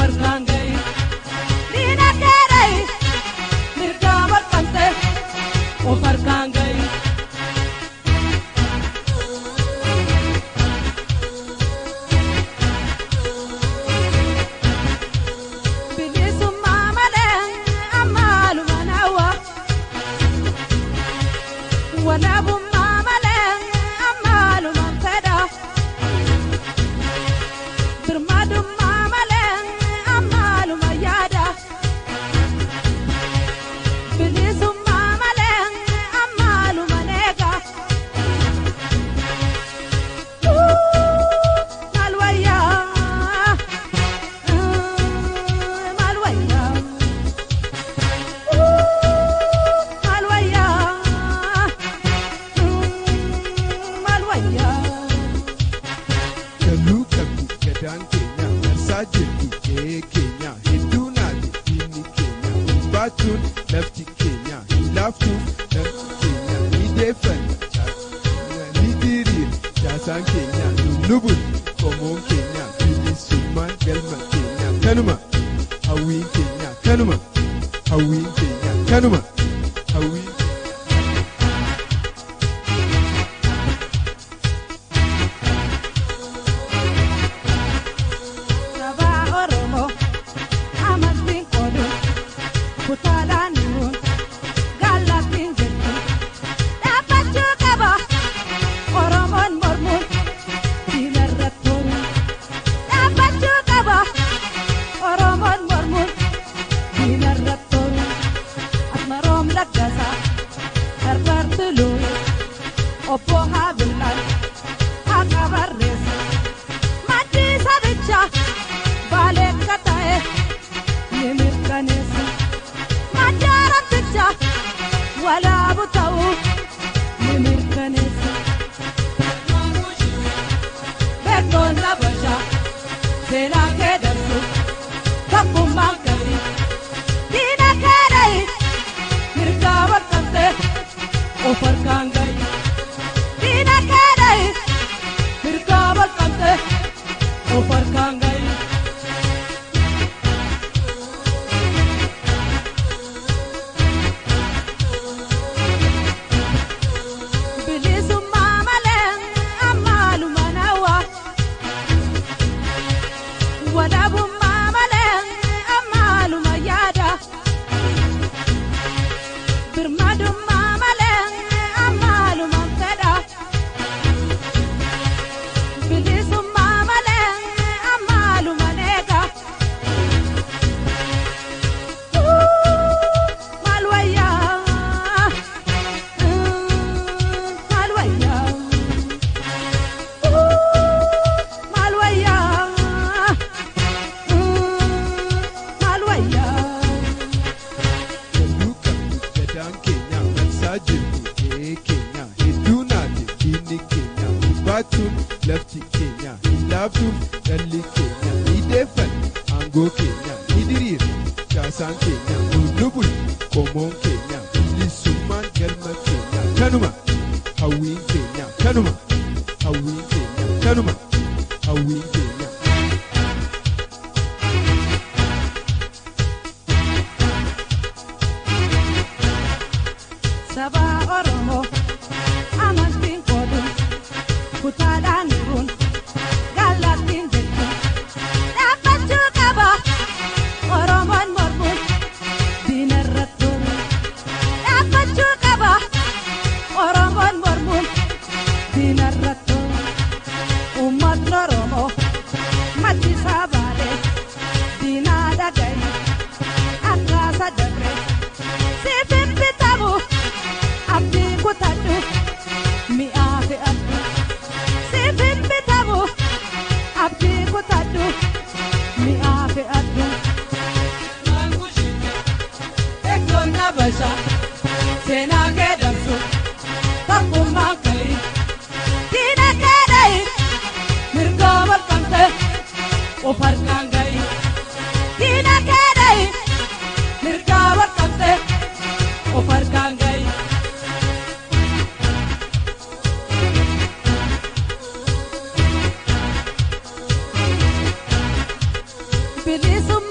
harkaan gahi. Diina keedhayi mirgaa barqamte of harkaan gahi. Bilisummaa malee ammaaluma nawa. Walaabummaa malee ammaaluma fedha. Birmadummaa malee ammaaluma yaada. Bilisummaa malee ammaaluma neega. Maal wayyaa? Maal wayyaa? Maal wayyaa? Maal wayyaa? Galuu qabdi gadaan keenya marsaa jirti qe'ee keenya hedduu naati diinni keenya baachuun lafti keenya hin laaftuuf lafti keenya ni deeffanna ni diriira caasaan keenya nu qomoon keenya bilisummaan galma keenya kanuma hawwiin keenya kanuma hawwiin keenya kanuma hawwiin. Saba Oromoo amantiin qoodu kutaadhaan himuun gaalattiin jirtu dhaabbachuu qaba Oromoon mormuun diinarra toruun dhaabbachuu qaba Oromoon mormuun diinarra toruun Asmaroom Laggasaa Herbert Louis Obbo Haabilaan haqa barreessa. Maddi sabichaa baalee akka ta'e ni mirkaneessa. Maddi arabichaa walaabu ta'uu ni mirkaneessa. Beektoon Habashaa seenaa kee dabsu tokkummaan qabi. Diina kee dhahi mirgaa barqamtee of harkaan gahi. Diina kee dhahi mirgaa barqamtee of harkaan gahi. Bilisummaa malee ammaaluma nawa. Walaabummaa malee ammaaluma yaada. Birmadummaa malee ammaaluma fedha. Bilisummaa malee ammaaluma neega. Maal wayyaa? Maal wayyaa? Maal wayyaa? Maal wayyaa? Galuu qabdi gadaan keenya marsaa jirti qe'ee keenya hedduu naati diinni keenya baachuun lafti keenya hin laaftuuf dhalli keenya ni deeffanna aangoo keenya ni diriira caasaan keenya nu bulu qomoon keenya bilisummaan galma keenya kanuma hawwiin keenya kanuma hawwiin keenya kanuma hawwiin keenya. Saba Oromoo amantiin qoodu kutaadhaan hiruun gaalattiin jirtu dhaabbachuu qaba Oromoon mormuun diinarra turuun dhaabbachuu qaba Oromoon mormuun diinarra turuun uummatni Oromoo maddi isaa baalee diinaa dhagahi akkaasa dabre. Siifin bitamu abdii kutadhu mi'aa fe'adhu. Siifin bitamu abdii kutadhu mi'aa fe'adhu. Eegdonni Habashaa seenaa kee dabsu tokkummaan ka'i. Diina kee dhahi mirgaa barqamte of harkaan gahi. Diina kee dhahi mirgaa barqamte of harkaan gahi. Bilisummaa.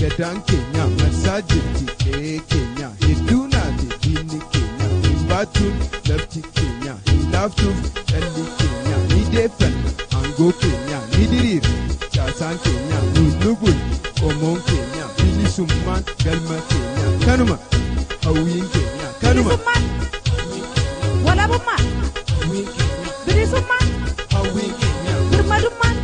Gadaan keenya marsaa jirti qe'ee keenya hedduu naate diinni keenya hin baattuun lafti keenya hin laaftuuf dhalli keenya ni deeffanna aangoo keenya ni diriirra caasaan keenya nuun nugul qomoon keenya bilisummaan galma keenya kanuma hawwiin keenya kanuma. Bilisummaan, walabummaan, Hawwiin keenya bilisummaan, hawwiin keenya birmadummaan.